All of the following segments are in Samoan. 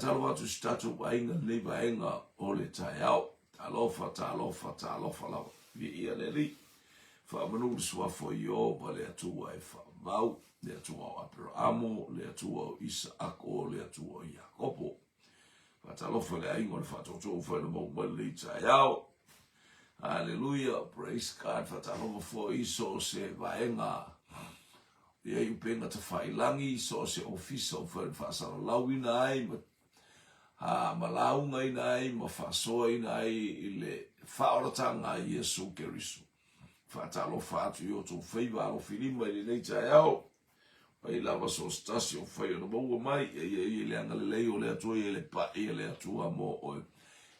Faatalofa atu i si tatou aiga i lenei vaega o le taeao. Talofa, talofa, talofa lava. Viia le Alii. Faamanu le suafa o Ieova, le Atua e faavau, le Atua o Aperaamo, le Atua o Isaako, le Atua o Iakopo. Faatalofa i le aiga o le faatoatoa ua fai ona maua mai lenei taeao. Hallelujah, praise God. Faatalofa foi i so o se vaega i ai upega tafailagi, so o se ofisa ua fai ona faasalalauina ai ma, ha, ma laugaina ai ma faasoaina ai i le faaolataga a Iesu Keriso. Faatalofa atu i o outou faiva alofilima i lenei taeao. Mai lava so o se tasi o fai ona maua mai, ia ia ia i le agalelei o le Atua, ia le paʻi a le Atua mo oe.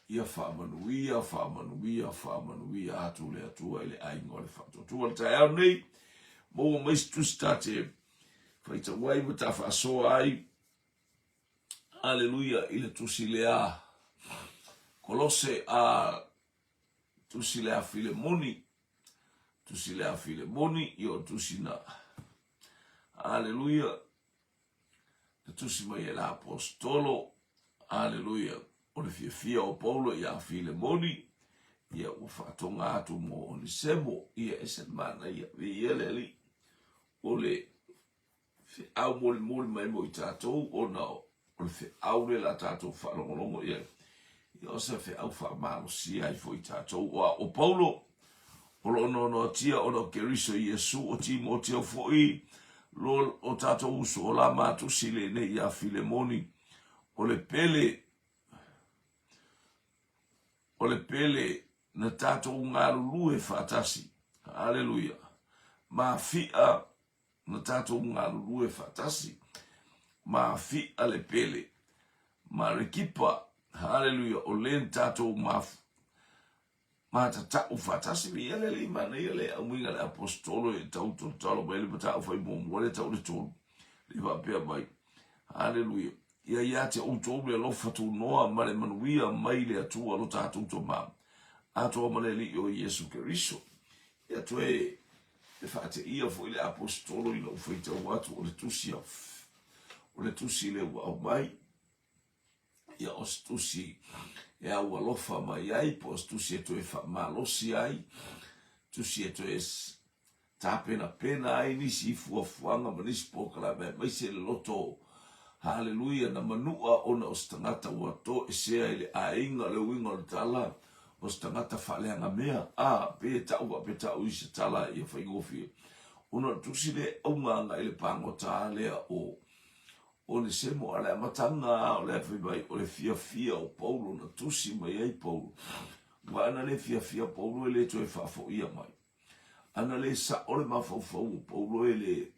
Ia faamanuia, faamanuia, faamanuia atu le Atua i le aiga o le faatuatua. Le taeao nei, maua mai se tusi ta te faitau ai ma ta faasoa ai. Aleluia i le tusi lea. Kolose a tusi lea Filemoni. Tusi lea Filemoni, i o tusi na. Aleluia. Na tusi mai e le apostolo. Aleluia. O le fiafia o Paulo iā Filemoni, ia ua faatoga atu mo Onesemo, ia e ese le manaia, viia le Alii. O le feau molimoli mai mo i tatou, ona o le feau lea la tatou faalogologo i ai, ia o se feau faamalosia ai foi i tatou. Aua o Paulo, o lo o noanoatia ona o Keriso Iesu, o Timoteo foi, lo o tatou uso o la matusi lenei ia Filemoni, o le pele, o le pele na tatou galulue faatasi. Aleluia. Mafi'a na tatou galulue faatasi. Mafi'a le pele. Ma Rekipa, haleluia, o le na tatou mafu, Matatau faatasi me ia le Alii manaia le auiga le Aposetolo e tau tolotalo mai le mataupu fai muamua le tau le tolu le faapea mai. Haleluia. Ia ia te outou le alofa tunoa ma le manuia mai le Atua lo tatou Tama atoa ma le Alii o Iesu Keriso. Ia toe e faateia foi le Aposetolo i lou faitau atu o le tusi o le tusi le ua aumai. Ia o se tusi e aualofa mai ai, po o se tusi e toe faamalosi ai, tusi e toe tapenapena ai nisi fuafuaga ma nisi polokalame aemaise le loto haleluia na manua ona o se tagata ua toesea i le aiga. O le uiga o le tala, o se tagata faaleagamea, a pe tau faapea tau i se tala ia faigofie, ona o le tusi lea e auga agai i le pagota lea o Onesemo, a o le amataga lava o le fai mai, o le fiafia o Paulo na tusi mai ai Paulo. Aua ana le fiafia Paulo e le toe faafoia mai. Ana le sao le mafaufau o Paulo e le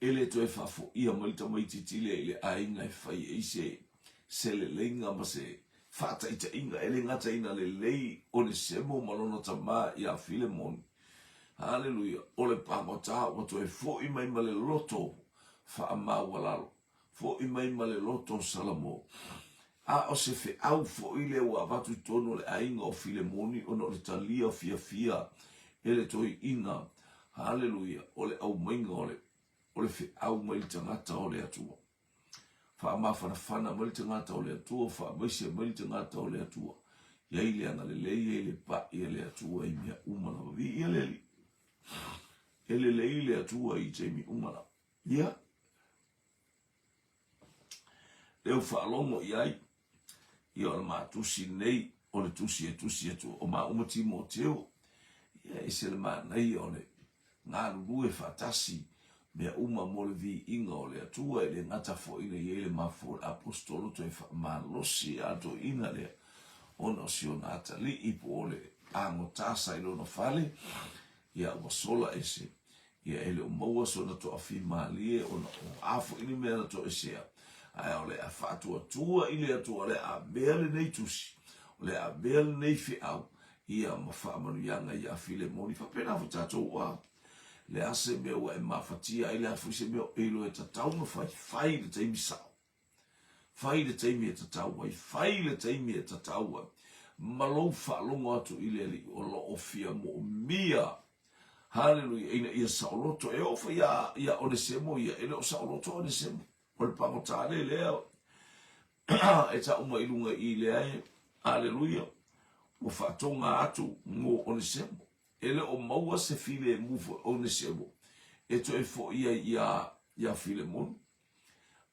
e le toe faafoia mai le tamaitiiti lea i le aiga e fai ai se se leleiga ma se faataitaiga e le gata ina lelei Onesemo ma lona tama ia Filemoni. Haleluia! O le pagota ua toe foi mai ma le loto faamaualalo, foi mai ma le loto Salamo. A o se feau foi lea ua avatu i totonu o le aiga o Filemoni ona o le talia fiafia e le toeaina, haleluia, o le aumaiga o le, o le feau mai le tagata o le Atua. Faamafanafana mai le tagata o le Atua, faamaise mai le tagata o le Atua. I ai le agalelei, i ai le paʻi a le Atua i mea uma lava. Viia le Alii. E lelei le Atua i taimi uma lava. Ia, lea ua faalogo i ai, ia o le matusi nei, o le tusi e tusi atu o maua ma Timoteo, ia e ese le manaia o le galulue faatasi mea uma mo le viiga o le Atua, e le gata foi ina i ai le mafua o le Aposetolo toe faamalosi a toeaina lea ona o si ona atalii po o le pagota sa i lona fale, ia ua sola ese, ia e le o maua sona toafimalie ona o a foi ni mea na toesea, ae o le a faatuatua i le Atua o le a avea lenei tusi, o le a avea lenei feau, ia ma faamanuiaga ia Filemoni. Faapena foi tatou a le a se mea ua e mafatia ai, le a foi se mea o e iloa e tatau ona fai, fai i le taimi sao. Fai i le taimi e tatau ai, fai i le taimi e tatau ai, ma lou faalogo atu i le Alii o lo o fia moomia, haleluia, ina ia saoloto. E oo foi ia, ia Onesemo ia, e le o saoloto Onesemo. O le pagota le lea. E tau mai i luga i lea e, aleluia, ua faatoga atu mo Onesemo. E le o maua se filemu foi o Onesemo e toe foi ai ia, ia Filemoni.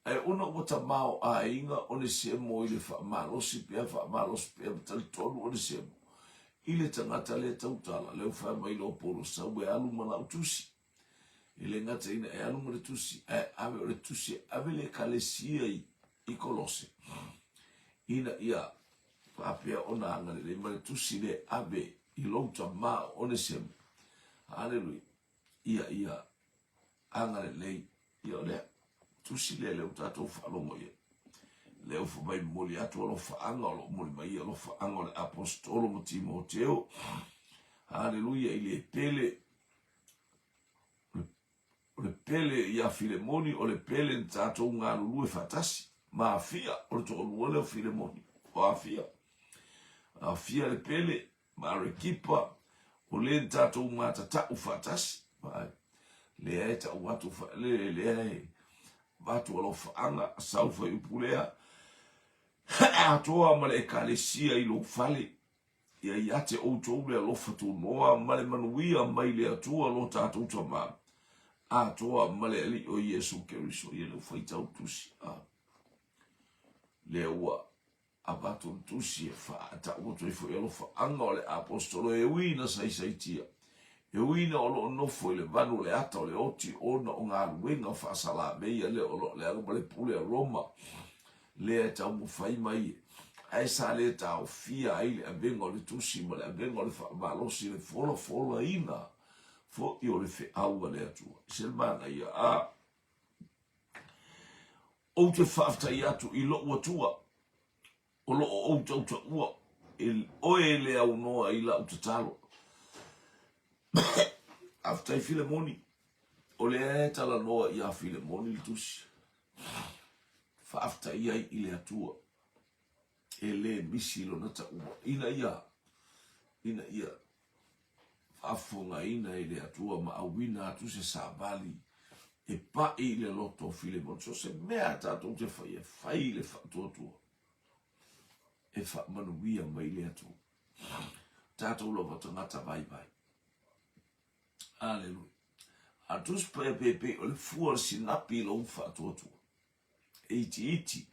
Ae ona ua tamaoaiga Onesemo i le faamalosi pea, faamalosi pea, ma talitonu Onesemo i le tagata lea tautala, lea ua fai mai loa Paulo, sau e alu ma lau tusi. E le gata ina e alu ma le tusi, ae ave o le tusi e ave le ekalesia i, i Kolose, ina ia faapea ona agalelei ma le tusi le ave i lou tamā o Onesemo. Haleluia. Ia, ia, agalelei. Ia o lea tusi lea lea ua tatou faalogo i ai. Lea ua fai mai momoli atu alofaaga o lo o momoli mai alofaaga o le aposetolo ma Timoteo. Haleluia i le pele o le pele ia Filemoni, o le pele na tatou galulue faatasi. Ma Afia, o le toalua lea o Filemoni, o Afia. Afia le pele, ma Arekipa, o le na tatou matatau faatasi. Vaai, lea e tau atu, le, lea e avatu alofaaga, sau fuaiupu lea, atoa ma le ekalesia i lou fale. Ia ia te outou le alofa tunoa ma le manuia mai le Atua lo tatou Tama, atoa ma le Alii o Iesu Keriso. Ia lea ua faitau tusi, a. Lea ua avatu le tusi e faatau atu ai foi alofaaga o le aposetolo e ui ina saisaitia, e ui ina o lo o nofo i le vanu o le ata o le oti ona o galuega faasalameia lea o lo o leaga ma le pule a Roma lea e taumafai mai ae sa le taofia ai le avega o le tusi ma le avega o le faamalosi le folafolaina foi o le feau a le Atua. I se manaia a Ou te faafetai atu i lou Atua o lo o ou tautaua e oe le aunoa i lau tatalo. Faafetai Filemoni, o lea e talanoa ia Filemoni le tusi. Faafetai ai i le Atua e le misi lona taua ina ia ina ia faafofogaina e le Atua ma auina atu se savali e pai i le loto o Filemoni. So se mea a tatou te fai, e fai i le faatuatua e faamanuia mai le Atua. Tatou lava tagata vaivai. Aleluia. A tusi paia pei o le fua o le sinapi i lou faatuatua. E itiiti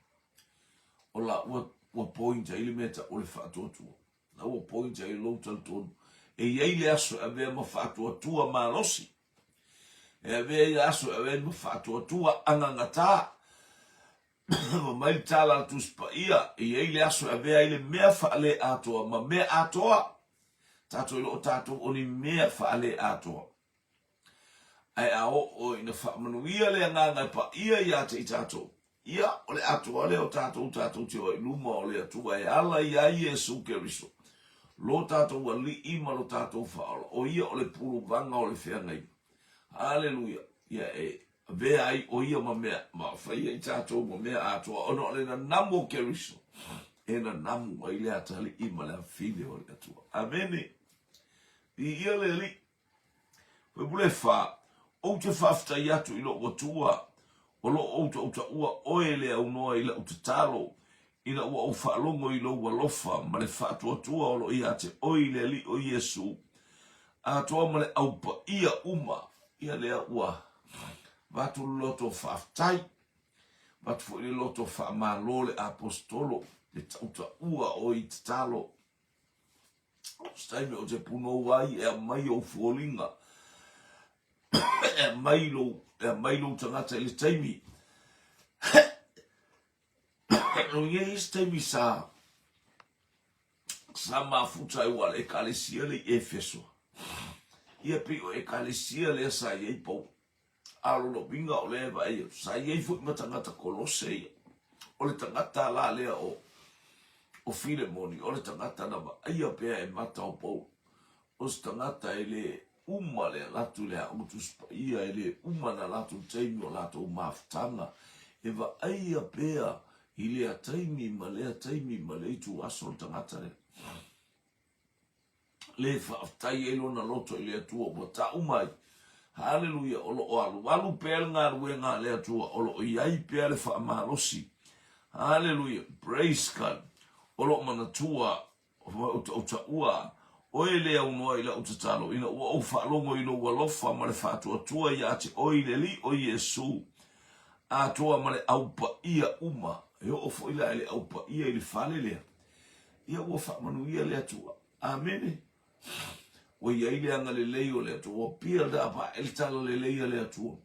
o la ua, ua point ai le mea tau o le faatuatua. La ua point ai lou talitonu. E i ai le aso e avea ma faatuatua malosi. E avea i le aso e avea ma faatuatua agagatā. Fai mai le tala a le Tusi Paia, e i ai le aso e avea ai le mea faale-atoa ma mea atoa. Tatou e le o tatou o ni mea faale-atoa. Ae a oo ina faamanuia le Agaga e paia ia te i tatou, ia, o le atoa lea o tatou tatou te o ai i luma o le Atua e ala iā Iesu Keriso, lo tatou Alii ma lo tatou Faaola, o Ia o le puluvaga o le feagaiga. Aleluia! Ia e avea ai o Ia ma mea, ma faia i tatou ma mea atoa, ona o le nanamu o Keriso, e nanamu ai le atalii ma le afafine o le Atua. Amene! Viia le Alii! Faipule fa, Ou te faafetai atu i lou Atua, o lo o ou tautaua oe le aunoa i lau tatalo, ina ua ou faalogo i lou alofa ma le faatuatua o lo o ia te oe i le Alii o Iesu, atoa ma le au paia uma. Ia lea ua avatu le loto faafetai, avatu foi le loto faamalo le Aposetolo, le tautaua oe i tatalo. O se taimi ou te punou ai e aumai ou foliga, e aumai lou, e aumai lou tagata i le taimi. No i ai isi taimi sa, sa mafuta ai ua le ekalesia le i Efeso. Ia pei o ekalesia lea sa i ai Paulo. A o lona uiga o lea e vaai atu, sa i ai foi ma tagata Kolose ia. O le tagata la lea o, o Filemoni, o le tagata na vaaia pea e mata o Paulo. O se tagata e le uma le alu atu i le Aoga Tusi Paia, e le uma na latou taimi o latou mafutaga, e vaaia pea i lea taimi ma lea taimi ma le ituaso le tagata lea. Le faafetai ai lona loto i le Atua ua tau mai. Haleluia, o lo o alualu pea le galuega a le Atua, o lo o i ai pea le faamalosi. Haleluia. Praise God. O loo manatua utautaua oe le aunoa i lau tatalo, ina ua ou faalogo i lou alofa ma le faatuatua ia te oe i le Alii o Iesu, atoa ma le au paia uma. E oo foi la i le au paia i le fale lea, ia ua faamanuia le Atua. Amene. Ua i ai le agalelei o le Atua, ua build up ae le tala lelei a le Atua.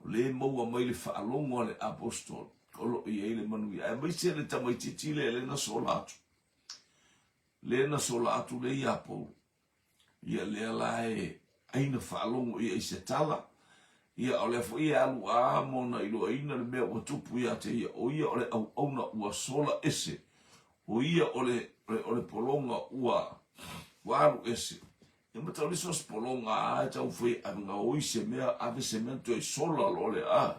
O lea e maua mai le faalogo a le apostolo, o lo o i ai le manuia. Aemaise le tamaitiiti lea lea na sola atu. Lea na sola atu lea ia Paulo. Ia lea la e ai na faalogo ia i se tala. Ia o lea foi e alu a mo na iloaina le mea ua tupu ia te ia. O ia o le auauna ua sola ese. O ia o le, o le pologa ua, ua alu ese. Ia ma tau le so se pologa a e tau fai ave gaoi se mea, ave se mea toe sola loa le a.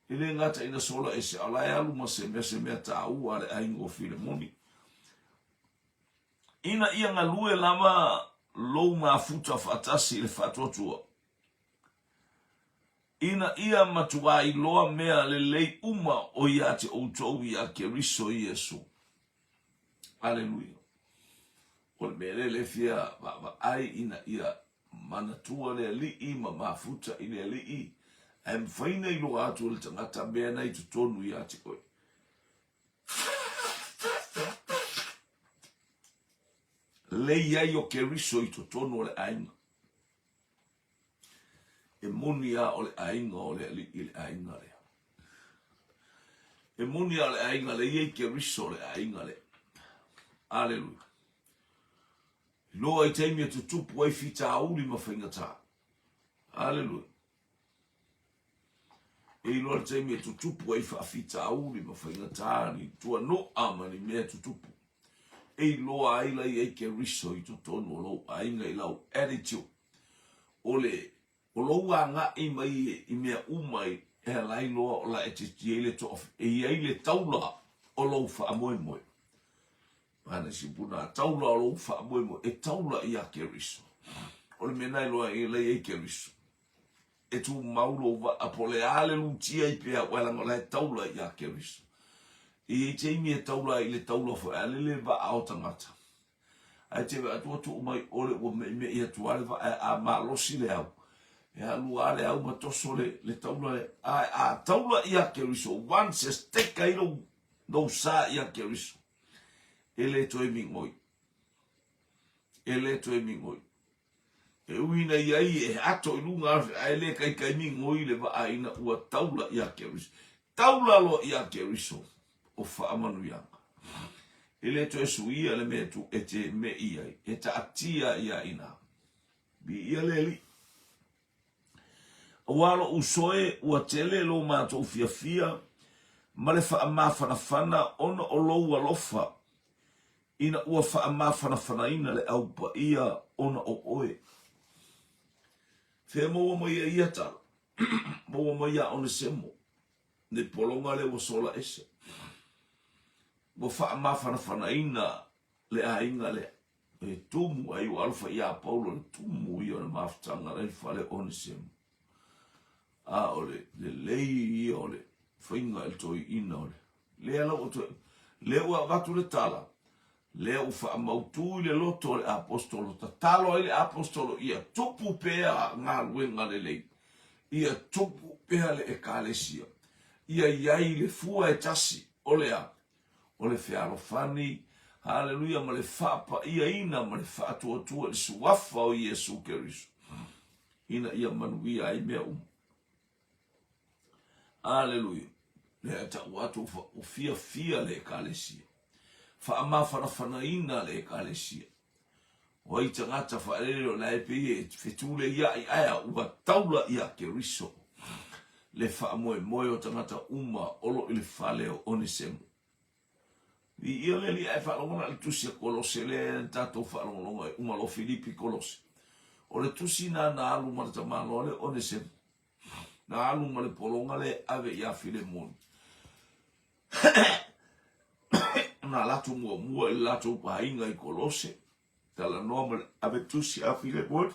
E le gata ina sola ese, a o la e alu ma se mea, se mea taua a le aiga o Filemoni. Ina ia galue lava lou mafuta faatasi i le faatuatua, ina ia matuā iloa mea lelei uma o ia te outou ia Keriso Iesu. Aleluia. O le mea lea le fia vaavaai ina ia manatua le Alii ma mafuta i le Alii, ae mafai na iloa atu e le tagata mea na i totonu ia te oe. Lei ai o Keriso i totonu o le aiga. E moni a o le aiga o le Alii le aiga lea. E moni a o le aiga lea i ai Keriso o le aiga lea. Aleluia. Loa i taimi e tutupu ai fitauli ma faigata. Aleluia. E iloa le taimi e tutupu ai faafitauli ma faigata ni tuanoa ma ni mea tutupu. E iloa ai la i ai Keriso i totonu o lou aiga i lau attitude. O le o lou agai mai i mea uma e ala ai loa o la e te i ai le toa, e i ai le taula o lou faamoemoe. Ana si puna taula o lou faamoemoe e taula ia Keriso. O le mea na iloa e la i ai Keriso. E tumau lou vaa po o le a le lutia i peau ae leaga o la e taula ia Keriso. E i ai taimi e taula ai i le taula foi a le le vaa o tagata. Ae te vaai atu ua tuu mai ʻole ua meʻimeʻi atu a le vaa a malosi le au. E alu a le au ma toso le, le taula le, ae a taula ia Keriso, once e stake ai lou, lou sa ia Keriso, e le toe migoi. E le toe migoi. E ui ina i ai e ato i luga ae le kaikai migoi le vaa ina ua taula ia Keriso. Taula loa ia Keriso o faamanuiaga. E le toe suia le mea tu e te meʻi ai, e taatia ia ina. Viia le Alii. Aua loʻu uso e, ua tele lo matou fiafia ma le faamafanafana ona o lou alofa ina ua faamafanafanaina le Au Paia ona o oe. Fea maua mai ai ia tala? Maua mai ia Onesemo, le pologa lea ua sola ese. Ua faamafanafanaina le aiga lea. E tumu ai ua alofa iā Paulo le tumu ia o le mafutaga la i le fale o Onesemo. A o le lelei ia o le faiga i le toeaina o le lea la ua toe lea ua avatu le tala lea ua faamautu i le loto o le apostolo tatalo ai le apostolo ia tupu pea galuega lelei ia tupu pea le ekalesia ia i ai le fua e tasi o le a o le fealofani, haleluia, ma le faapaiaina ma le faatuatua i le suafa o Iesu Keriso, ina ia manuia ai mea uma. Haleluia. Lea e tau atu ua fiafia le ekalesia. Faamafanafanaina le ekalesia. O ai tagata faalele o la e pei e fetuleiaʻi ae ua taula ia Keriso le faamoemoe o tagata uma o lo i le fale o Onesemo. Viia le Alii ae faalogo na le tusi a Kolose lea na tatou faalogologo ai uma loa Filipi Kolose. O le tusi na na alu ma le tamaloa lea Onesemo. Na alu ma le pologa lea ave ia Filemoni. Na latou muamua i le latou aiga i Kolose, talanoa ma le ave tusi a Filemoni.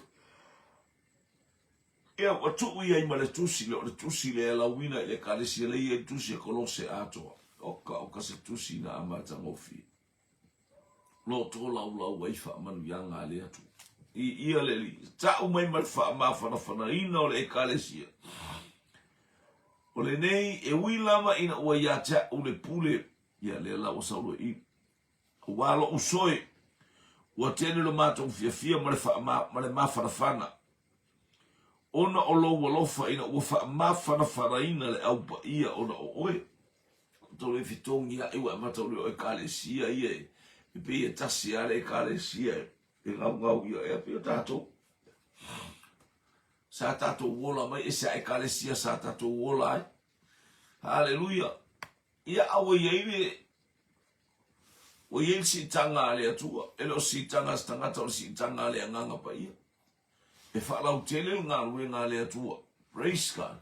Ia, ua tuu i ai ma le tusi lea, o le tusi lea e lauina i le ekalesia lea e i ai le tusi a Kolose atoa. Oka, oka se tusi na amatagofie. Lo tolaulau ai faamanuiaga a le Atua. I ia le Alii, ta'u mai ma le faamafanafanaina o le Ekalesia. O lenei, e ui lava ina ua ia te a'u le pule, ia lea la ua sau loa i i. Aua lo'u soe, ua tele lo matou fiafia ma le faama, ma le mafanafana, ona o lou alofa ina ua faamafanafanaina le Au Paia ona o oe. Tou le fetogi aʻe ua amata ule o Ekalesia ia e pei e tasi a le Ekalesia e gaugau ia ea pei o tatou. Sa tatou ola mai ese a Ekalesia sa tatou ola ai. Haleluia. Ia a ua iai le ua iai le siitaga a le Atua, e le o siitaga a se tagata o le siitaga a le Agaga Paia. E faalautele le galuega a le Atua. Praise God.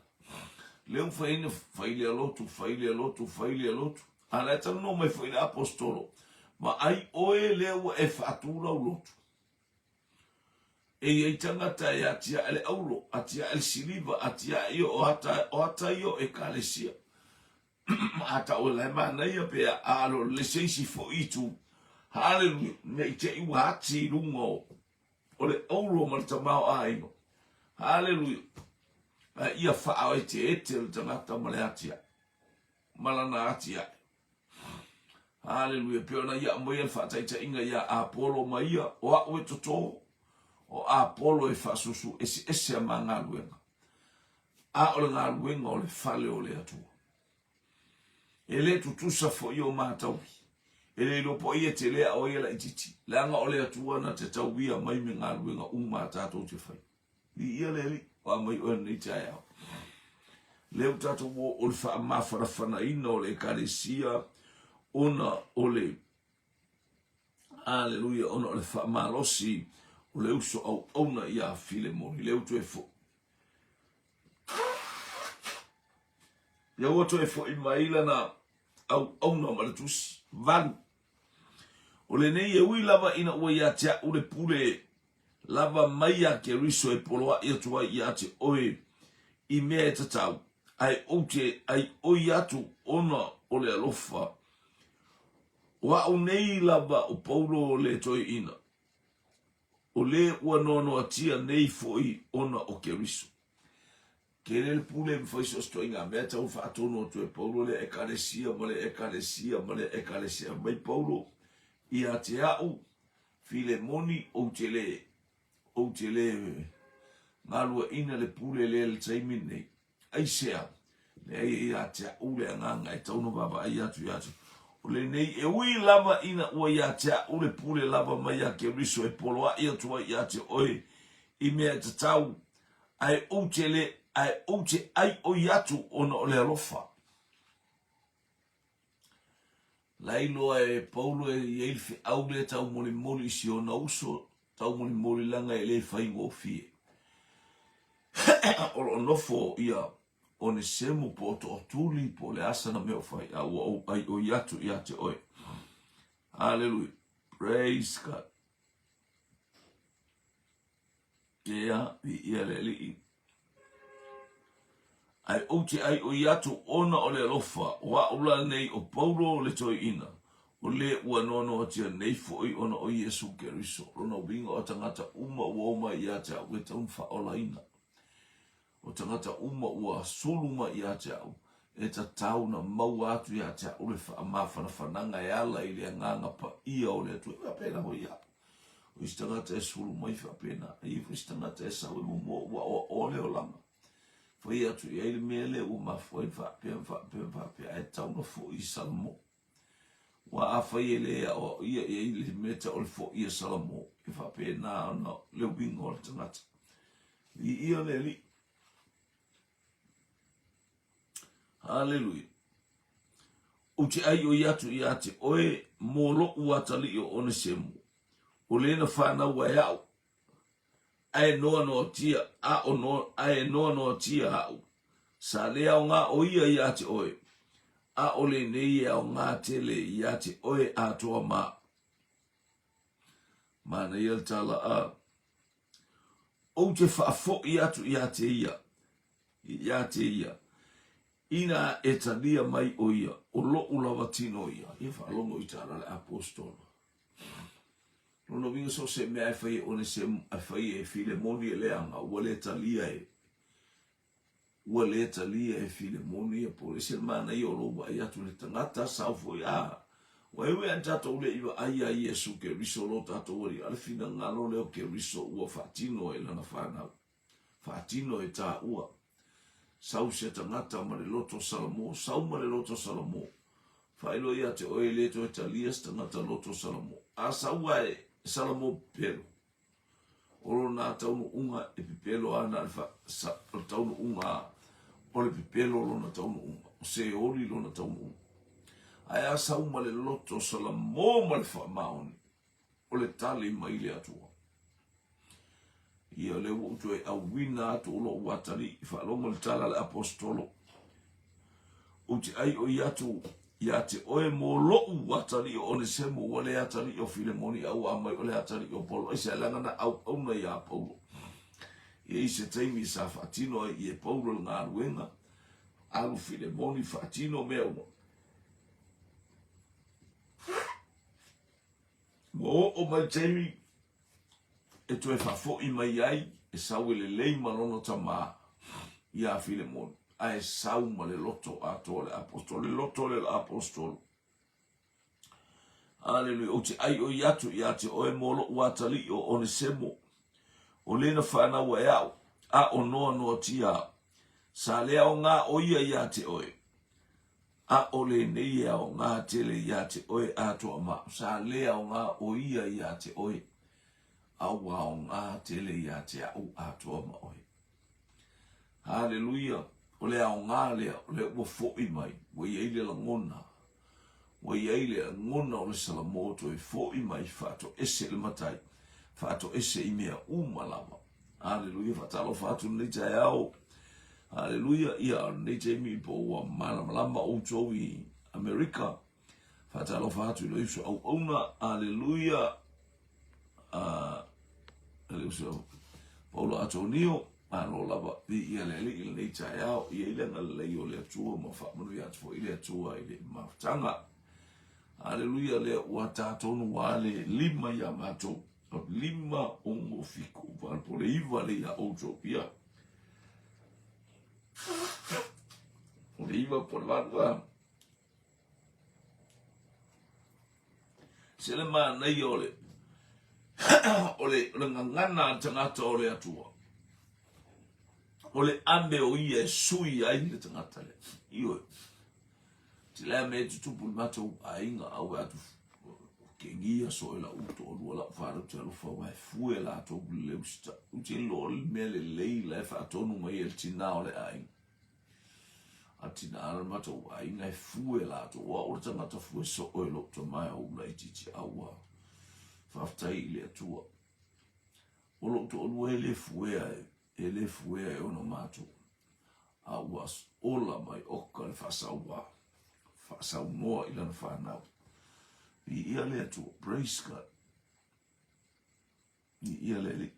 Lea ua fai ai na fai lea lotu, fai lea lotu, fai lea lotu. A la e talanoa mai foi le aposetolo, vaai oe lea ua e faatu lau lotu. E i ai tagata e atiae le auro, atiae le siliva, atiae ia o ata, o ata ia o ekalesia. A tau e la e manaia pe a alo le se isi foi itu. Hallelujah. Ne i te i ua ati i lunga o o le auro ma le tamaoaiga. Haleluia! A ia faaeteete le tagata ma le atiae, ma lana atiae. Haleluia! Pei ona ia aumaia le faataitaiga iā Apolo ma ia, o a'u e totō, o Apolo e faasusu eseese a ma galuega, a o le galuega o le fale o le Atua. E le tutusa foi o mataui. E le iloa po ai e tele a o ai e laititi, leaga o le Atua na te tauia mai me galuega uma a tatou te fai. Viia le Alii, ua mai oe lenei taeao. Lea ua tatou o o le faamafanafanaina o le Ekalesia ona o le Aleluia, ona o le faamalosi o le uso auauna iā Filemoni. Lea ua toe foi. Lea ua toe foi mai lana auauna ma le tusi. 8. O lenei e ui lava ina ua ia te a'u le pule lava mai a Keriso e poloaʻi atu ai ia te oe i mea e tatau, ae ou te aioi atu ona o le alofa. O a'u nei lava o Paulo le toeaina, o le ua noanoatia nei foi ona o Keriso. Tele le pule e mafai so o se ituaiga mea tau faatonu atu e Paulo lea Ekalesia ma lea Ekalesia ma lea Ekalesia. Mai Paulo ia te a'u, Filemoni, ou te le, ou te le galueaina le pule lea i le taimi lenei. Aisea? Leai, e ia te a'u le agaga e tau ona vaavaai atu ia te O lenei, e ui lava ina ua ia te a'u le pule lava mai ia Keriso e poloaʻi atu ai ia te oe i mea e tatau, ae ou te le, ae ou te ʻaiʻoi atu ona o le alofa. Lailoa e Paulo e i ai le feau lea taumolimoli i si ona uso, taumolimoli leaga e le faigofie. O lo o nofo ia Onesemo po o Tootuli po o le a sana mea o fai, a ua ou ʻaiʻoi atu ia te oe. Hallelujah. Praise God. Ia, viia le Alii. Ae ou te ʻaiʻoi atu ona o le alofa, o aʻu la nei o Paulo le toeaina, o le ua noanoatia nei foi ona o Iesu Keriso. Lona uiga o tagata uma ua o mai ia te au e tau na faaolaina. O tagata uma ua sulu mai ia te au, e tatau na maua atu ia te au le faamafanafanaga e ala i le agaga paia o le Atua. E faapena foi ia au. O isi tagata e sulu mai faapena, e i ai foi isi tagata e sau e muamua ua aoaoa le olaga. Fai atu i ai le mea lea ua mafua ai faapea ma faapea ma faapea, ae tatau na foi i Salamo. Ua afai e le aoaoia i ai le mea tau o le foi a Salamo, e faapena ona le uiga o le tagata. Viia le Alii. Haleluia. Ou te ʻaiʻoi atu iā te oe mo loʻu atalii o Onesemo, o le na whānau e aʻu, ae noanoatia, a o no, ae noanoatia aʻu. Sa le aogā ʻo ia iā te oe, ʻaʻole nei e aogā tele iā te oe atoa ma aʻu. Manaia le tala a. Ou te whaafoʻi atu iā te ia, iā te ia. Ina e talia mai ʻo ia, ʻo loʻu lava tino ia. Ia faalogo i tala le aposetolo. Lona uiga so se mea e fai e Onesemo, e fai e Filemoni e leaga, ua le talia e, ua le talia e Filemoni ia po ese le manaia o lou vaai atu i le tagata, sau foi, a, ua e ui a tatou le i vaai iā Iesu Keriso lo tatou Alii, a le finagalo lea o Keriso ua faatino e lana fanau. Faatino e tāua. Sau se tagata ma le loto Salamo, sau ma le loto Salamo. Faailoa ia te oe e le toe talia se tagata loto Salamo. A sau a e Salamo pepelo, o lona taunuuga e pepelo ana le fa, sa, o le taunuuga o le pepelo lona taunuuga, o Seoli lona taunuuga. Ae a sau ma le loto Salamo ma le faamaoni, o le tali mai le Atua. Ia lea ua ou toe auina atu o lou atalii, faalogo le tala a le aposetolo. Ou te ʻaiʻoi atu iā te oe mo loʻu atalii o Onesemo, ua le atalii o Filemoni, a ua aumai o le atalii o Paulo. Aisea, leaga na auauna iā Paulo. E i se taimi sa faatino ai i e Paulo le galuega, alu Filemoni faatino mea uma. Ua oo mai le taimi e toe faafoi mai ai e sau e lelei ma lona tamā iā Filemoni, ae sau ma le loto atoa o le Aposetolo, le loto lea o le Aposetolo. Aleluia, ou te ʻaiʻoi atu iā te oe mo loʻu atalii o Onesemo, o lena whānau e aʻu, a o noanoatia aʻu. Sa le aogā ʻo ia iā te oe, ʻAʻole nei e aoga tele iā te ʻoe atoa ma sa le aoga ʻo ia iā te ʻoe, a ua aoga tele iā te aʻu atoa ma ʻoe. Haleluia! ʻO le aoga lea, o lea ua foʻi mai, ua i ai le lagona, ua i ai le lagona o le Salamo toe foʻi mai, faatoese i le matai, faatoese i mea uma lava. Aleluia, faatalofa atu lenei taeao. Aleluia, ia, o lenei taimi po ua malamalama outou i Amerika. Faatalofa atu i le uso auauna. Aleluia. Le uso Paulo Atonio, malo lava, viia le Alii i lenei taeao, ia i le agalelei o le Atua ma faamanuia atu foi le Atua i le mafutaga. Aleluia, lea ua ta tonu a le 5 ia matou. 5, 6, 7, 8, po o le 9 lea ia outou, ia. O le 9 po o le 8, a. Se le manaia o le, o le, o le gagana a le tagata o le Atua. O le ame o ia e sui ai le tagata lea. Ioe. Te lea mea e tutupu i le matou aiga, aue atu kegia so e lau toalua lau fanau te alofa aua e fue latou i le usita. Ou te iloa le mea lelei la e faatonu mai e le tinā o le aiga. A tinā le matou aiga e fue latou. O au o le tagata fue soo e lou tama e ou laitiiti aua. Faafetai i le Atua. O lou toalua e le fuea e le fuea e ona matou. A ua ola mai oka le faasauā, faasaunoa i lana fanau. Viia le Atua, praise God. Viia le Alii.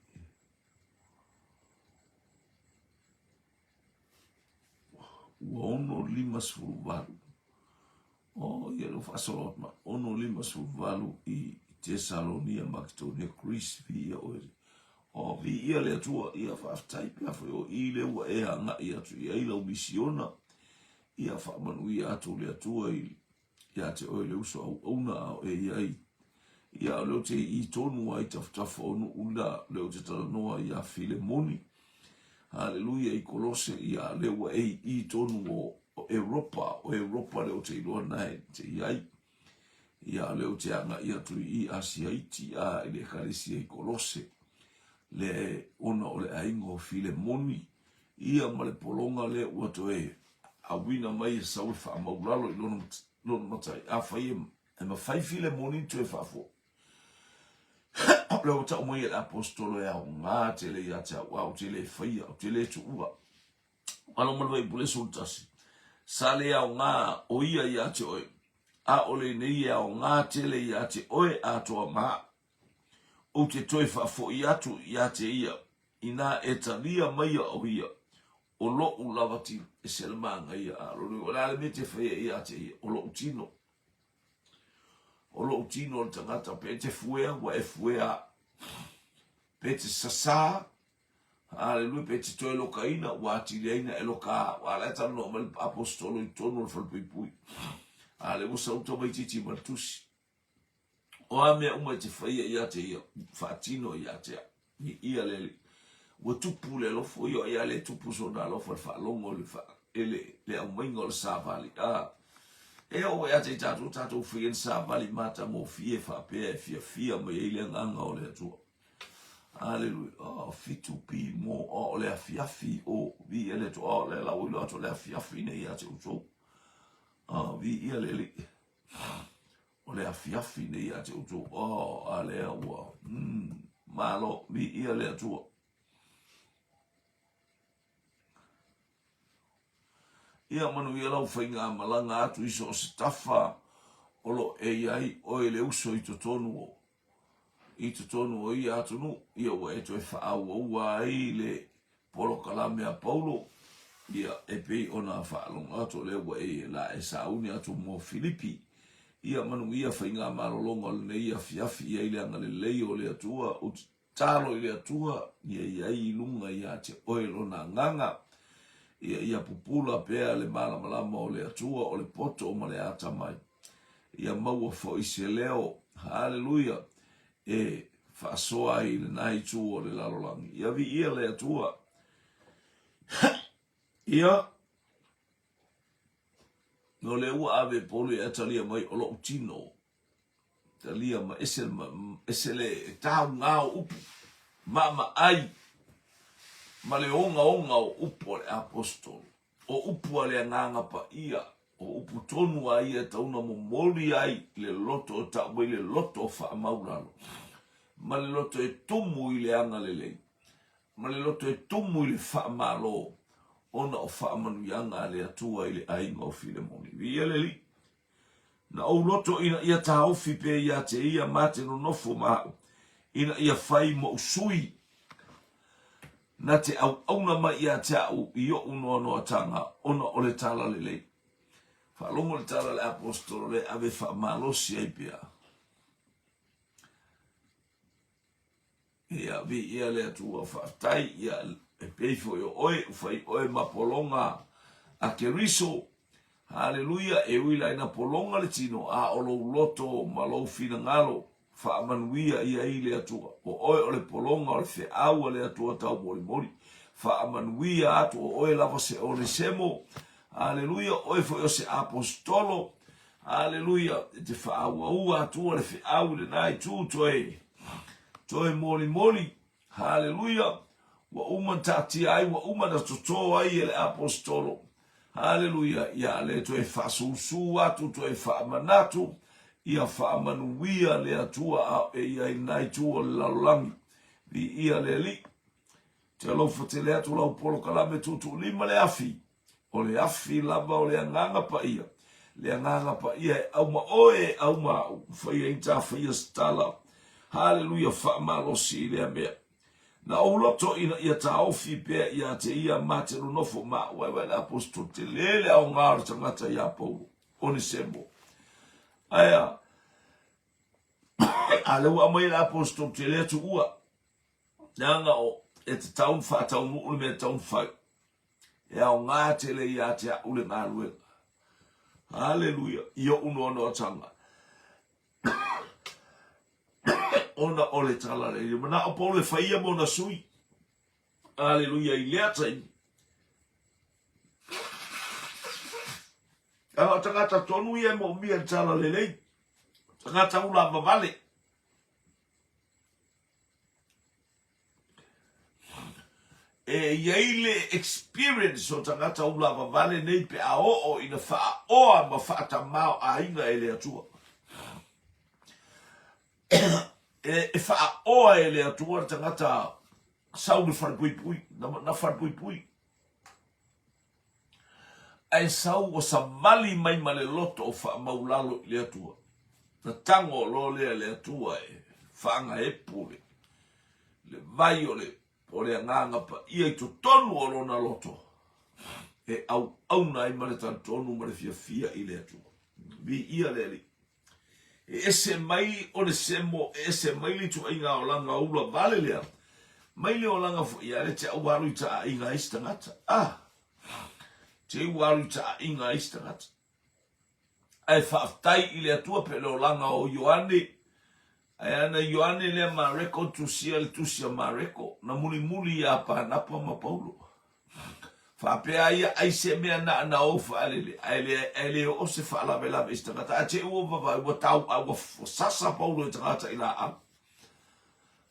Ua 6:58. Oh, ia lea ua faasolo atu mai. 6:58 i Tesalonia, Makedonia, Greece, viia oe. Oh, viia le Atua, ia faafetai pe afai o i lea ua e agai atu i ai lau misiona. Ia faamanuia atu le Atua i ia te oe le uso auauna a o e i ai. Ia o lea ou te i tonu ai tafatafa o nuu la, o lea ou te talanoa ia Filemoni. Haleluia i Kolose, ia lea ua e i tonu o Europa, o Europa lea ou te iloa na e te i ai. Ia lea ou te agai atu i Asia iti a i le ekalesia i Kolose. Lea e ona o le aiga o Filemoni, ia ma le pologa lea ua toe auina mai e sau e faamaulalo i lona, lona matai. Afai e, e mafai Filemoni ona toe faafoi. O lea ua tau mai e le aposetolo e aoga tele ia te au, a ou te le faia, ou te le tuua. Alo ma le Vaipule 11. Sa le aoga o ia ia te oe, a o lenei e aoga tele ia te oe atoa ma ou te toe faafoi atu ia te ia, inā e talia maia o ia. O loʻu lava tino, ese le manaia, a lona uiga, o le a le mea e te faia ia te ia? O loʻu tino. O loʻu tino o le tagata, pe e te fuea, ua e fuea aʻu. Pe te sasā, Haleluia, pe te toe lokaina, ua atili ai na e loka aʻu. A la e talanoa mai le aposetolo i totonu o le falepuipui. A lea ua sau tamaitiiti ma le tusi. O a mea uma e te faia ia te ia, faatino ia te au. I ia le Alii. Ua tupu le alofa, ia ia le tupu sona alofa le faalogo le fa, e le, le aumaiga o le savali. A, e oo ia te i tatou, tatou faia le savali matagofie faapea e fiafia mai ai le agaga o le Atua. Aleluia. Oh, fitu pi mo, oh, o le afiafi, oh, vi ia le Atua, oh, le la ua iloa atu o le afiafi nei ia te outou. Oh, vi ia le Alii. O le afiafi nei ia te outou. Oh, a lea ua, malo, viia le Atua. Ia manuia lau faigamalaga atu i so o se tafa o lo e i ai oe le uso i totonu o i totonu o ia atunuu, ia ua e toe faaauaua ai le polokalame a Paulo, ia, e pei ona faalogo atu o lea ua e la e sauni atu mo Filipi. Ia manuia faigamalologa o lenei afiafi i ai le agalelei o le Atua, ou te tatalo i le Atua, ia i ai i luga ia te oe lona agaga, ia ia pupula pea le malamalama o le Atua o le poto ma le atamai. Ia maua foi se leo, haleluia, e faasoa ai i lena itu o le lalolagi. Ia viia le Atua. Ia, no lea ua ave Paulo e talia mai o loʻu tino, talia ma ese, ma, ese le taugā o upu, maamaai ma le ogaoga o upu a le apostolo. O upu a le Agaga Paia, o upu tonu a ia e tatau ona momoli ai le loto e tau mai le loto faamaulalo, ma le loto e tumu i le agalelei, ma le loto e tumu i le faamalo, ona o faamanuiaga a le Atua i le aiga o Filemoni. Viia le Alii. Na ou loto ina ia taofi pea ia te ia ma te nonofo ma au, ina ia fai moʻu sui na te auauna mai ia te au i oʻu noanoatanga ona o le talalelei. Faalogo le tala a le aposetolo le ave faamalosi ai pea. Ia, viia le Atua, faafetai, ia, e pei foi o oe, ua fai oe ma pologa a Keriso. Haleluia, e ui la ina pologa le tino, a o lou loto ma lou finagalo, faamanuia ia i le Atua. O oe o le pologa o le feau a le Atua taumolimoli. Faamanuia atu o oe lava se Onesemo. Haleluia, o oe foi o se aposetolo. Aleluia! E te faaauaua atua le feau i lena itu toe, toe molimoli. Haleluia! Ua uma na taatia ai, ua uma na totō ai e le aposetolo. Haleluia! Ia le toe faasusu atu, toe faamanatu, ia faamanuia le Atua a e i ai lena itu o le lalolagi. Viia le Alii. Te alofa tele atu lau polokalame tuutuulima le afi. O le afi lava o le Agaga Paia, le Agaga Paia e auma oe e auma aʻu, fai ai ta faia se tala. Haleluia, faamalosi i lea mea. Na ou loto ina ia taofi pea ia te ia ma te nonofo ma aʻu. Vaevae le aposetolo, tele le aoga o le tagata iā Paulo, Onesemo. Aea, a lea ua aumai e le aposetolo, tele atu ua. Leaga o, e tatau ona faataunuu le mea e tatau ona fai. E aoga tele ia te au le galuega. Haleluia! I oʻu noanoatanga. Ona o le talalelei. Le manao Paulo e fai ia mo na sui. Haleluia! I lea taimi. Leaga o tagata tonu ia e moomia i le talalelei. Tagata ula vavale. E i ai le experience o tagata ulavavale nei pe a oo ina faaoa ma faatamao-aiga e le Atua. E faaoa e le Atua le tagata sau le falepuipui, na falepuipui. Ae sau ua savali mai ma le loto o faamaulalo i le Atua. Na tago loa lea e le Atua e faagaepu le, le vai o le, o le Agaga Paia i totonu o lona loto. E auauna ai ma le talitonu ma le fiafia i le Atua. Viia le Alii. E ese mai Onesemo, e ese mai le ituaiga olaga ula vale lea, mai le olaga foi a le te au alu i taaiga a isi tagata. Ah! Te u alu i taaiga a isi tagata. Ae faafetai i le Atua pe le olaga o Ioane, ae ana Ioane lea Mareko tusia le tusi a Mareko, na mulimuli iā Panapa ma Paulo. Faapea ai ia ai se mea na na ou faalele, ae le, ae le oo se faalavelave i se tagata. Ae te ua vavae, ua tau, a ua sasa Paulo i tagata i laau.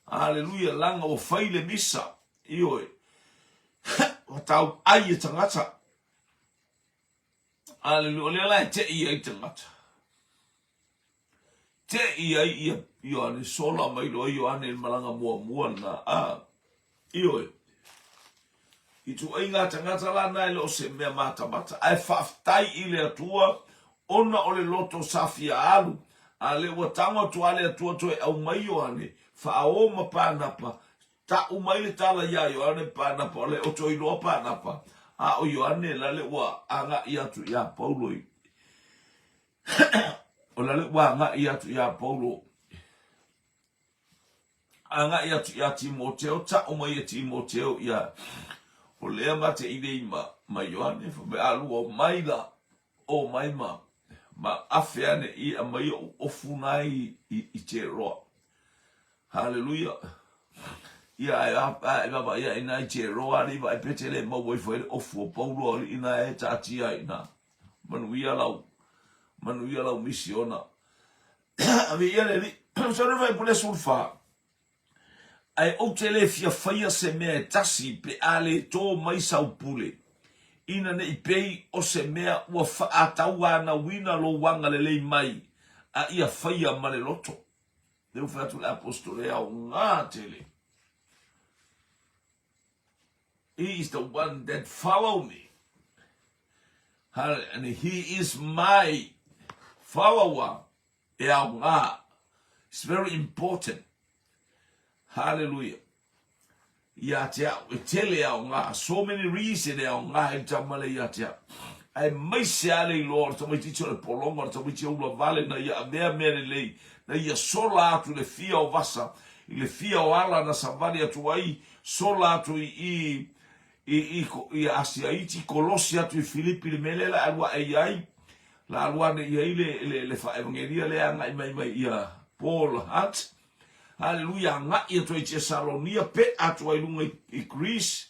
Aleluia, laga ua fai le misa, ioe, ua tau ai e tagata. Aleluia, o lea la e tei ai tagata. Tei ai ia Ioane, sola mai loa Ioane i le malaga muamua lena. A, ioe. Ituaiga tagata la na e le o se mea matamata, ae faafetai i le Atua ona o le loto sa fia alu, a lea ua tago atu a le Atua toe aumai Ioane, faaō ma Panapa, Ta'u mai le tala iā Ioane Panapa, o le oto iloa Panapa, a o Ioane lale ua aga'i atu iā Paulo i, o lale ua aga'i atu iā Paulo, aga'i atu iā Timoteo, ta'u mai e Timoteo ia, o lea ma te ilei ma, ma Ioane, fa mai alu o mai la, o mai ma, ma afe ane i a mai o'u ofu na i, i, i Teroa. Haleluia. Ia ae a e vavaʻi aʻe ina i te roa alii vaai pe te le maua ifo ai le ofu o Paulo alii ina e taatia ai ina. Manuia lau, manuia lau misiona. Ave ia le alii. Sa le fai pule sulfa. Ae ou te le fia faia se mea e tasi pe a le tō mai sau pule. Ina ne i pei o se mea ua faatauanauina lou agalelei mai a ia faia ma le loto. Lea ua fai atu le Aposetolo e aoga tele. He is the one that follow me. And he is my follower. E aoga. It's very important. Hallelujah. Ia te au, e tele aoga, so many reason e aoga ai le tama lea ia te au. Aemaise lava le iloa o le tamaitiiti o le pologa, o le tamaiti e ula vale na ia avea mea lelei, na ia sola atu i le fia o vasa, i le fia o ala na savali atu ai, sola atu i i i i i Asia Iti, kolosi atu i Filipi i le mea lea la alu ae i ai, la alu ane i ai le le le faaevagelia lea agai mai mai ia Paul Hunt, Haleluia, agai atu ai i Tesalonia, pe'a atu ai i luga i Greece,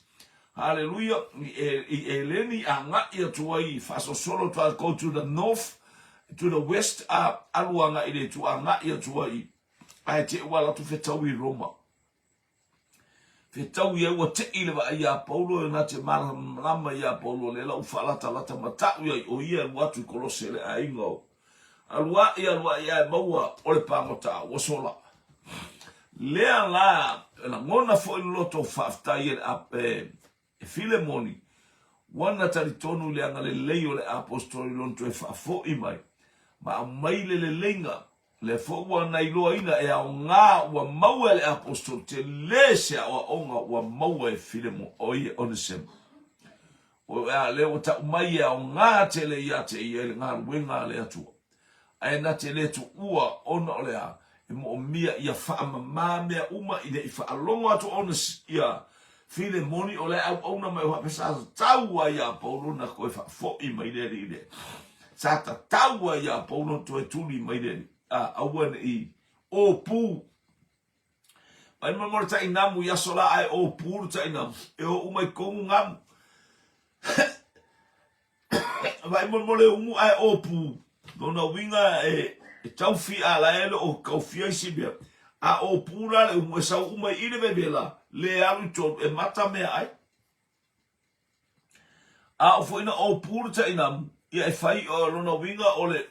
haleluia, i Eleni, agai atu ai, faasolosolo atu ai, go to the north, to the west, a alu agai i le itu, agai atu ai, ae te ua alu atu fetau i Roma. Fetaui ai ua te'i le vaai iā Paulo e na te malamalama iā Paulo lea la ua faalatalata ma ta'u ai o ia e alu atu i Kolose le aiga o alu a'i alu a'i ae maua o le pagota a ua sola. Lea la e lagona foi le loto faafetai e le e Filemoni ua na talitonu i le agalelei o le Aposetolo i lona toe faafo'i mai ma aumai le leleiga Lea foi ua na iloaina e aoga ua maua e le Aposetolo tele se aoaoga ua maua e Filemo, o ia Onesemo. O ea lea ua tau mai e aoga tele ia te ia i le galuega a le Atua. Ae na te le tuua ona o le a, e moomia ia faamama mea uma ina i faalogo atu Ones, ia Filemoni o le auauna mai o faapea sa tatau ai iā Paulo na toe faafoi mai le alii lea. Sa tatau ai iā Paulo na toe tuli mai le alii. A, aua ne i ōpū. Mai mo le tainamu i aso la ae ōpū le tainamu. E o uma i tonu ngamu. Vai mo mo le umu ae ōpū. Lona uiga e, e taufi a la e le o kaufia isi mea. A ōpū la le umu e sau uma i le vevela, le alu i tonu, e mata mea ai. A o foi na ōpū le tainamu, ia e fai o lona uiga o le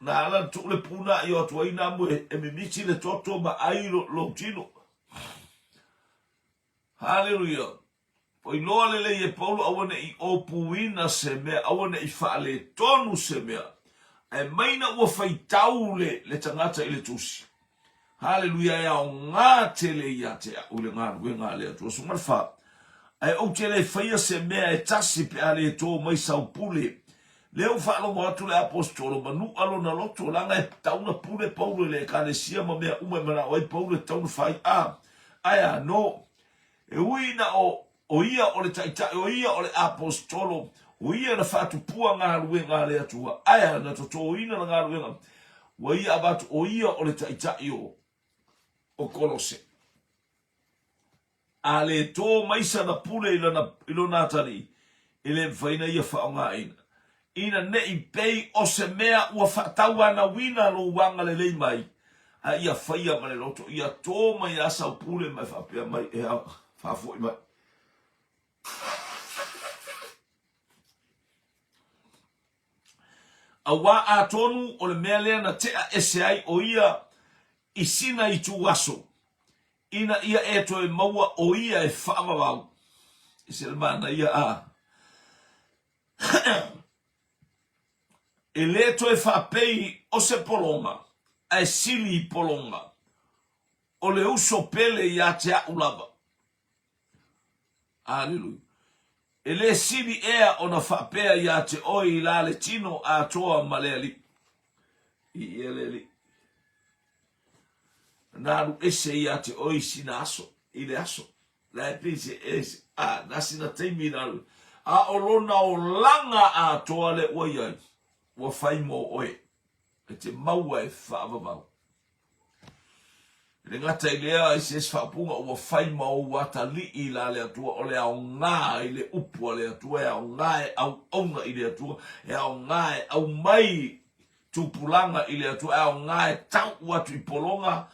na ala na tuu le puna i o atu ai namu e, e mimiti le toto ma ai lo, lou tino. Haleluia. Ua iloa lelei e Paulo aua ne i ōpūina se mea, aua ne i faaletonu se mea, ae mai ina ua faitau le, le tagata i le tusi. Haleluia, e aoga tele ia te a'u i le galuega a le Atua. Susuga le fa. Ae ou te le faia se mea e tasi pe a le tō mai sau pule. Lea ua faalogo atu le Aposetolo, manu'a lona loto, leaga e tatau na pule Paulo i le Ekalesia ma mea uma e mana'o ai Paulo e tatau na fai. A, ae a nō? E ui ina o, o ia o le Taitai, o ia o le Aposetolo, o ia na faatupua galuega a le Atua, ae a na totōina le galuega, ua ia avatu o ia o le Taitai o, o Kolose. A le tō mai sana pule i lana, i lona atalii, e le mafai ona ia faaaogaina. Ina ne i pei o se mea ua faatauanauina lou agalelei mai, a ia faia ma le loto, ia tō mai lava sau pule ma e faapea mai, E ao, faafoi mai. Auā atonu o le mea lea na tea ese ai ʻo ia i sina itu aso, ina ia e toe maua ʻo ia e faavavau. Ese le manaia a. E le toe faapei o se pologa, ae sili i pologa. O le uso pele iā te aʻu lava. Aleluia. E le sili ea ona faapea iā te oe i la le tino atoa ma le Alii. I ia le Alii. Na alu ese iā te oe i sina aso, i le aso. La e pei se ese, a, na sina taimi na alu. A o lona olaga atoa le ua iai, ua fai mō oe, e te maua e faavavau. E le gata i lea, i se isi faaupuga, ua fai ma ou atalii i la le Atua, o le aoga i le upu a le Atua, e aoga e auauna i le Atua, e aoga e aumai tupulaga i le Atua, e aoga e tau atu i pologa,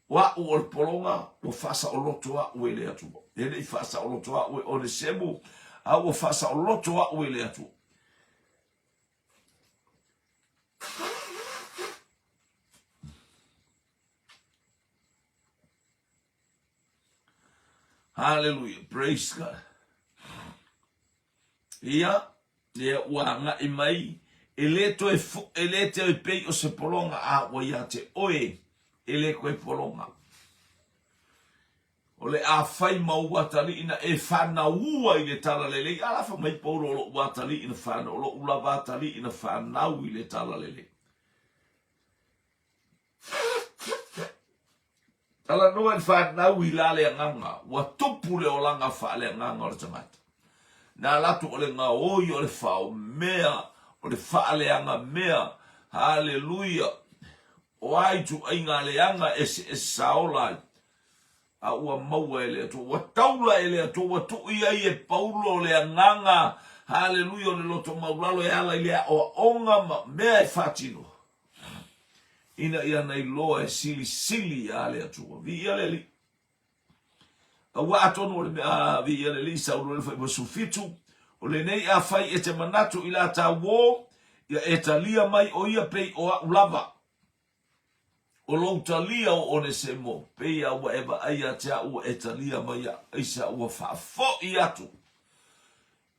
o a'u o le pologa, ua faasaoloto a'u e le Atua. E le i faasaoloto a'u e Onesemo, a ua faasaoloto a'u e le Atua. Hallelujah. Praise God. Ia, ia ua agai mai, e le toe, e le toe pei o se pologa a ua ia te oe, e le koe pologa. O le a fai ma ou atalii na e fanaua i le talalelei. A lafa mai Paulo o loʻu atalii na fanau, o loʻu lava atalii na fanau i le talalelei. Talanoa i le fanau i la le agaga, ua tupu le olaga faaleagaga o le tagata. Na alu atu o le gaoi o le faomea, o le faaleaga mea, haleluia, o a ituaiga leaga eseese sa ola ai, a ua maua e le Atua, ua taula e le Atua, ua tuu i ai e Paulo le agaga, haleluia, o le loto maulalo e ala i le aoaoga ma mea e faatino, ina ia na iloa e silisili iā le Atua. Viia le Alii. Aua atonu o le mea, viia le Alii, saunoa le Fuaiupu 17, o lenei afai e te manatu i la tauō, ia e talia mai ʻo ia pei o aʻu lava. O lou talia o Onesemo, pei a ua e vaai ia te aʻu ua e talia mai iaʻu, aisea ua faafoʻi atu.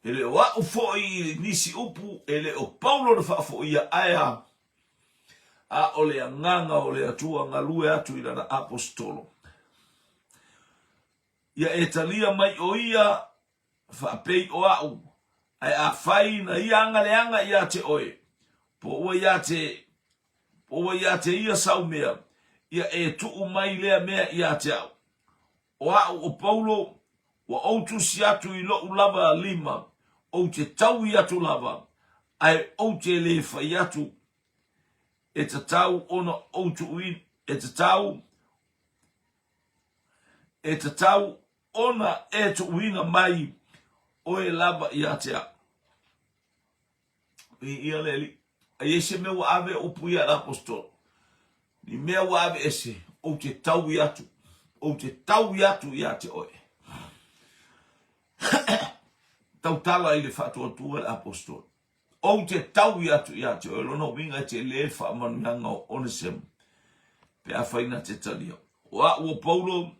E le o aʻu foʻi i nisi upu, e le o Paulo na faafoʻia, ae a, a o le agaga o le Atua galue atu i lana aposetolo. Ia e talia mai ʻo ia faapei o aʻu, ae afai na ia agaleaga ia te oe, po ua ia te, po ua ia te ia sau mea, ia e tuu mai lea mea ia te aʻu. O aʻu o Paulo, ua ou tusi atu i loʻu lava lima, ou te taui atu lava, ae ou te le fai atu, e tatau ona ou tuuina, e tatau, e tatau ona e tuuina mai oe lava ia te au. I ia le Alii. A i ai se mea ua ave upu ia le Aposetolo, ni mea ua ave ese, ou te taui atu, ou te taui atu ia te oe. Tautala i le faatuatua le Aposetolo. Ou te taui atu ia te oe, lona uiga e tele le faamanuiaga o Onesemo, pe afai na te talia. O a'u o Paulo,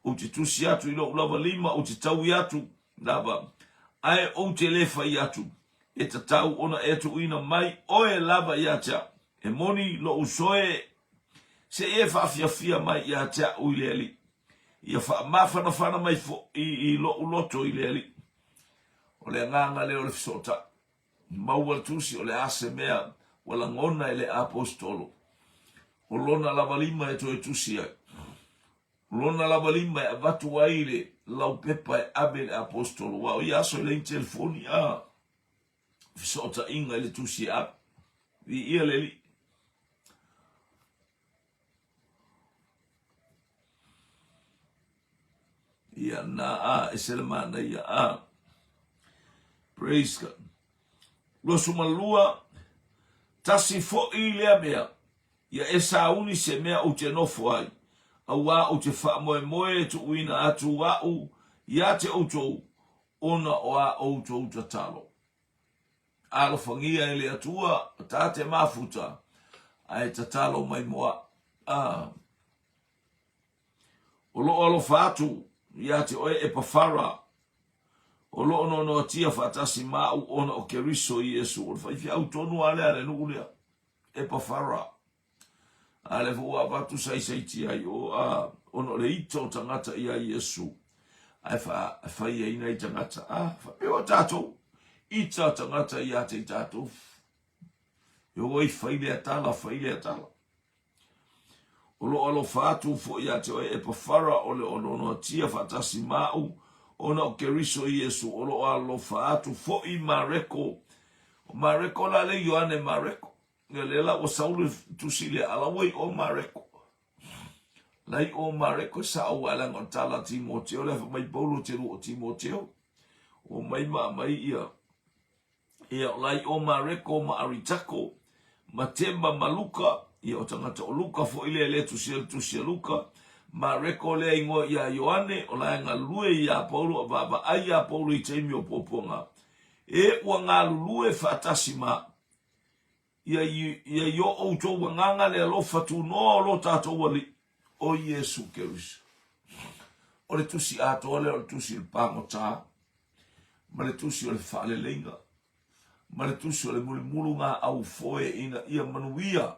ou te tusi atu i lo'u lava lima, ou te taui atu lava, ae ou te le fai atu, e tatau ona e tuuina mai oe lava ia te a'u. E moni lo'u soe, se i e faafiafia mai ia te a'u i le Alii. Ia faamafanafana mai foʻi i loʻu loto i le Alii. O le agaga lea o le fesootai. Maua le tusi o le a se mea ua lagona e le Aposetolo. O lona lava lima e toe tusi ai. O lona lava lima e avatu ai le laupepa e ave i le Aposetolo. Aua o ia aso e leai ni telefoni a fesootaiga i le tusi e ave. Viia le Alii. Ia na a e se le manaia a. Praise God. 22, tasi foi lea mea, ia e sauni se mea ou te nofo ai, auā ou te faamoemoe e tuuina atu au ia te outou ona o a outou tatalo. Alofagia e le Atua ta te mafuta, ae tatalo mai mo a'u. A. O loo alofa atu ia te oe Epafara, o loo noanoatia faatasi ma a'u ona o Keriso Iesu. O le faifeau tonu a lea a le nuu lea, Epafara. A lea foi ua avatu saisaitia ai o a, ona o le ita o tagata ia Iesu, ae fa, fai ai nai tagata. A, faapea o tatou, ita tagata ia te i tatou. E o ai fai lea tala, fai lea tala. O loo alofa atu foi ia te oe Epafara o le ononoatia faatasi ma a'u ona o Keriso Iesu. O loo alofa atu foi Mareko. O Mareko la le Ioane Mareko. Ia lea la ua sau le tusi lea, a la ua i o Mareko. La i o Mareko e sao ua leaga o le tala a Timoteo lea fai mai Paulo te lua o Timoteo. O mai ma mai ia Ia, o la i o Mareko ma Aritako, ma Tema ma Luka, ia o tagata o Luka foi lea e le tusia le tusi a Luka, Mareko lea igoa ia Ioane, o la e galulue iā Paulo a vaavaai iā Paulo i taimi o puapuaga. E ua galulue faatasi ma ia, ia i o outou agaga le alofa tunoa o lo tatou Alii, o Iesu Keriso. O le tusi atoa lea o le tusi o le pagota, ma le tusi o le faaleleiga, ma le tusi o le mulimuluga aufoe ina ia manuia,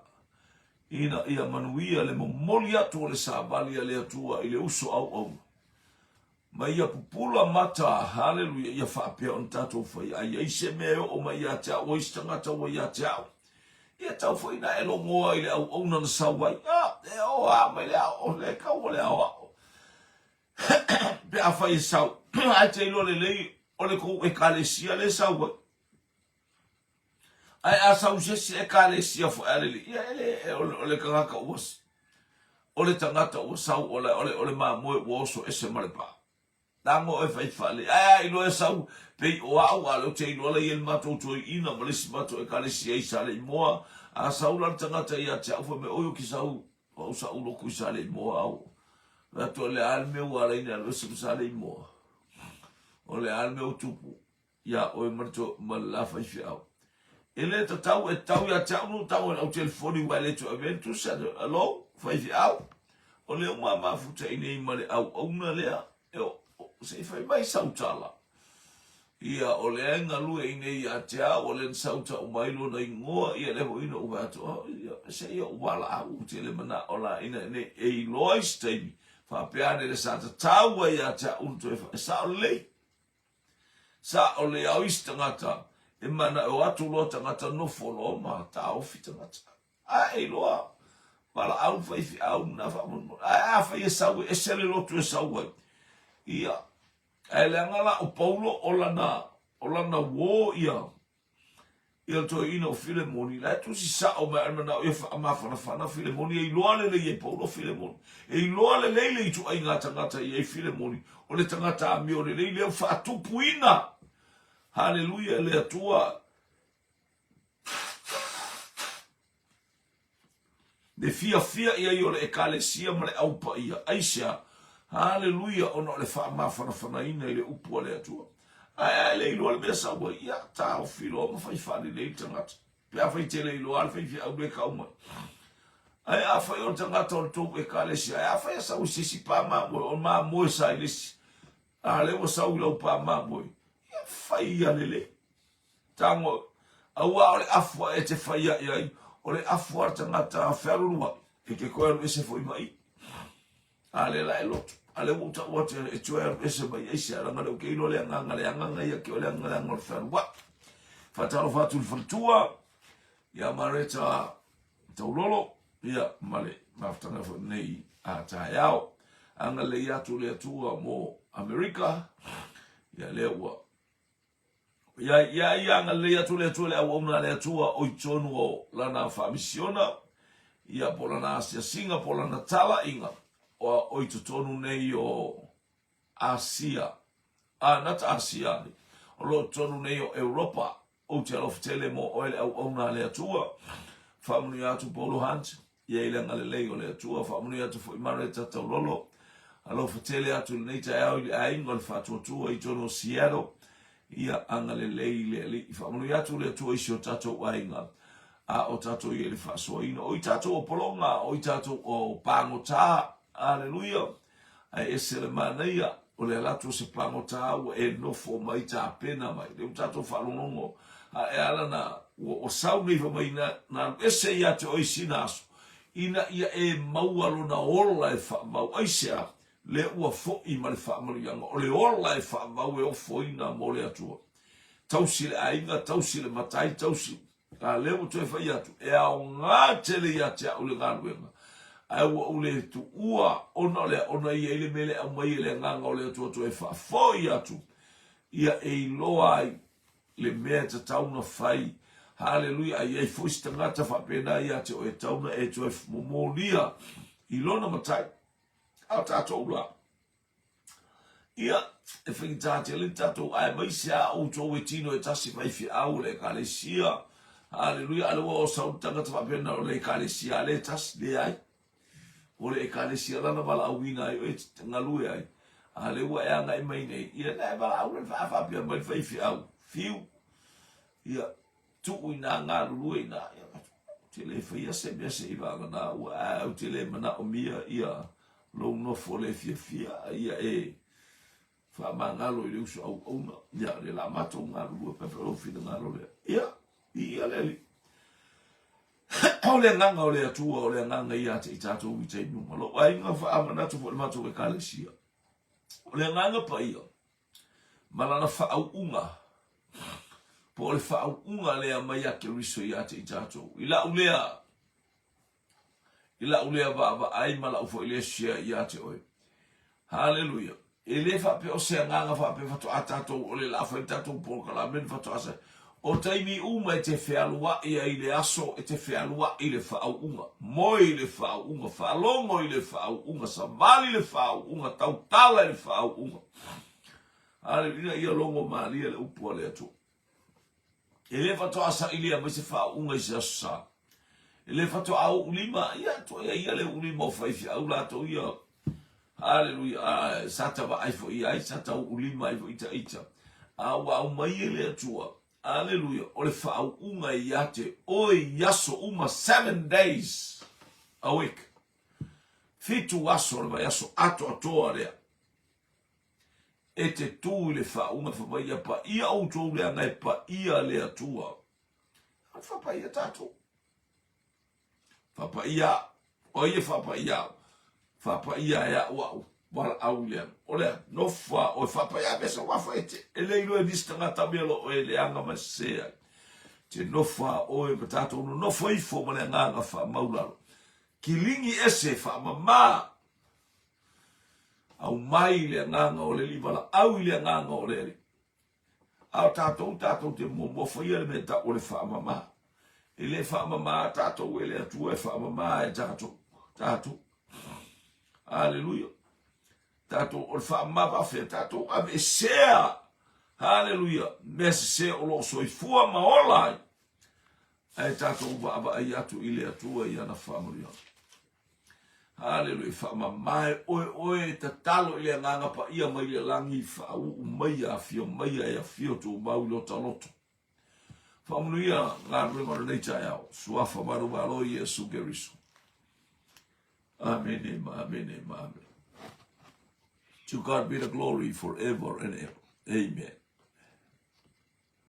ina ia manuia le momoli atu o le savali a le Atua i le uso auauna. Ma ia pupula mata, haleluia, ia faapea ona tatou fai a i ai se mea e oo mai ia te au, o isi tagata ua ia te au. Ia tau foi na e logoa i le auauna na sau ai. Ah, e o a mai le ao, le kau o le aoao. Pe afai e sau, ae te iloa lelei o le kou ekalesia le sau ai. Ae a sau se isi ekalesia foi a lelei, ia e le, o le tagata ua, o le tagata ua sau o le, o le, o le mamoe ua oso ese ma le pā. Tago e fai fale. Ae a iloa e sau, pei o au, a o lea ou te iloa la i ai le matou toeaina ma le isi matou ekalesia i Saleimoa, a sau la le tagata ia te au, fai mai, oi ou te sau, o au sa ou lotu i Saleimoa au. Fai atu, o le a le mea ua ala ai ona alu ese ma Saleimoa? O le a le mea ua tupu? Iā oe ma le to, ma le la faifeau. E le tatau e tatau ia te au ona ou tago i lau telefoni aua e le toe avea ni tusi a Hello, faifeau. O lea ua mafuta i nei ma le auauna lea, e o, se i fai mai sau tala. Ia, o lea e galue i nei ia te au, o lea na sau tau mai lona igoa, ia lea foi na ou fai atu, oh, ia, se i ou valaau, ou te le manao la ina nei e iloa i se taimi, faapea ane le sa tatau ai ia te au ona toe fai, e sao lelei. Sa o le ao isi tagata e manaʻo atu loa tagata nofo loa ma taofi tagata. Ae iloa valaau faifeau na faamolemole. Ae afai e sau e ese le lotu e sau ai. Ia, ae leaga la o Paulo o lana, o lana uō ia Ia le toeaina o Filemoni, la e tusi sao mai a le manao ia faamafanafana Filemoni, e iloa lelei e Paulo Filemoni. E iloa lelei le ituaiga tagata e i ai Filemoni, o le tagata amio lelei lea ua faatupuina. Haleluia e le Atua. Le fiafia i ai o le Ekalesia ma le Au Paia. Aisea? Haleluia, ona o le faamafanafanaina i le upu a le Atua. Ae a e le iloa le mea sau ai, ia, taofi loa ma fai faalelei le tagata. Pe afai te le iloa le faifeau le tau mai. Ae afai o le tagata o le tou Ekalesia, ae afai e sau i se isi pā mamoe, o mamoe sa i le isi, a lea ua sau i lau pā mamoe, ia fai ia lelei. Tago, aua o le afu a e te fai aʻe ai, o le afu a le tagata fealuluaʻi, e ke koe alu ese foi ma i. A le la e lotu. A lea ua ou tau atu e toe alu ese mai ai se alaga lea ou te iloa le agaga le agaga ia ke o le agaga leaga o le fealuai. Faatalofa atu i le faletua ia Mareta Taulolo ia ma le mafutaga foi nei a taeao. Agalelei atu le Atua mo Amerika ia lea ua Ia, ia, ia agalelei atu le Atua i le auauna a le Atua o i tonu o lana faamisiona, ia po o lana asiasiga, po o lana talaiga, o, o i totonu nei o Asia, a, not Asia, o lo o totonu nei o Europa. Ou te alofa tele mo oe le auauna a le Atua. Faamanuia atu Paulo Hunt, ia i le agalelei o le Atua. Faamanuia atu foi Mareta Taulolo. Alofa tele atu i lenei taeao i le aiga o le Faatuatua i totonu o Seattle. Ia agalelei le Alii. Faamanuia atu le Atua i si o tatou aiga a o tatou i ai le faasoaina. O i tatou o pologa, o i tatou o pagota. Aleluia. Ae ese le manaia o le ala atu o se pagota ua e nofo mai tapena mai. Lea ua tatou faalogologo a e ala na ua sau nei fai mai na alu ese ia te oe i sina aso ina ia e maua lona ola e faavau. Aisea? Lea ua foi ma le faamanuiaga o le ola e faavau e ofoina mo le Atua. Tausi le aiga, tausi le matai, tausi A lea ua toe fai atu, e aoga tele ia te au le galuega, ae ua ou le tuua ona o le a, ona e i ai le mea lea e aumai e le Agaga o le Atua toe faafoi atu, ia e iloa ai le mea e tatau ona fai. Haleluia! A i ai foi se tagata faapena ia te oe, e tatau ona e toe momolia i lona matai. A o tatou la, Ia, e faigata tele le tatou aemaise a outou e tino e tasi faifeau o le Ekalesia. Haleluia, a lea ua sau le tagata faapena o le Ekalesia a le tasi, leai. O le Ekalesia lana valaauina ai oe e te galue ai. A lea ua e agai mai nei, ia na e valaau le faafapea mai le faifeau, fiu. Ia, tuu ina galulue ina, ia, ou te le faia se mea se i vagana ua ae ou te le manaomia ia lou nofo le fiafia, a ia e faamagalo i le uso auauna. Ia, le la matou galulue pe afai o lou finagalo lea. Ia, viia le Alii. O le agaga o le Atua, o le agaga ia te i tatou i taimi uma. Lou aiga faamanatu foi le matou ekalesia. O le agaga paia, ma lana faauuga, po o le faauuga lea mai ia Keriso ia te i tatou. I lau lea, i lau lea vaavaai ma lau foi lea share ia te oe. Haleluia. E le faapea o se agaga faapea faatoa tatou o le la fai tatou polokalame ni faatoa sa. O taimi uma e te fealuai ai i le aso, e te fealuai i le faauuga. Moe i le faauuga, faalogo i le faauuga, savali i le faauuga, tautala i le faauuga. Haleluia, ia logo malie le upu a le Atua. E le faatoa sailia mai se faauuga i se aso sa. E le faatoa uu lima, ia toe ia le uu lima o faifeau latou ia. Haleluia, a, sa ta vaai foi i ai, sa ta uu lima ai foi ita ita. A ua aumai e le Atua, haleluia, o le faauuga ia te oe i aso uma, 7 days a week. 7 aso o le vaiaso atoatoa lea. E te tū i le faauuga fai mai ia paia outou leaga e paia le Atua. A faapaia tatou. Faapaia au. O ai e faapaia au? Faapaia e au au valaau i le alu. O le a? Nofo a oe faapaia mea sa wafa e te. E le iloa e nisi tagata mea lo oe leaga ma sese ai. Te nofo a oe ma tatou nonofo ifo ma le agaga faamaulalo. Kiligi ese faamama. Aumai le agaga o le Alii, valaau i le agaga o le Alii. A o tatou, tatou te muamua faia le mea e tau o le faamama. E le faamama tatou e le Atua, e faamama e tatou. Tatou. Aleluia. Tatou, o le faamama faafea, tatou aveesea. Aleluia. Mea sese o lo o soifua ma ola ai. Ae tatou vaavaai atu i le Atua i ana faamanuiaga. Haleluia, faamamae oe oe e tatalo i le Agaga Paia mai le lagi, faauu maia, afio maia e afio tumau i lota loto. Faamanuia galuega o lenei taeao, Suafa manumalo Iesu Keriso. Amene ma amene ma amene. To God be the glory forever and ever. Amen.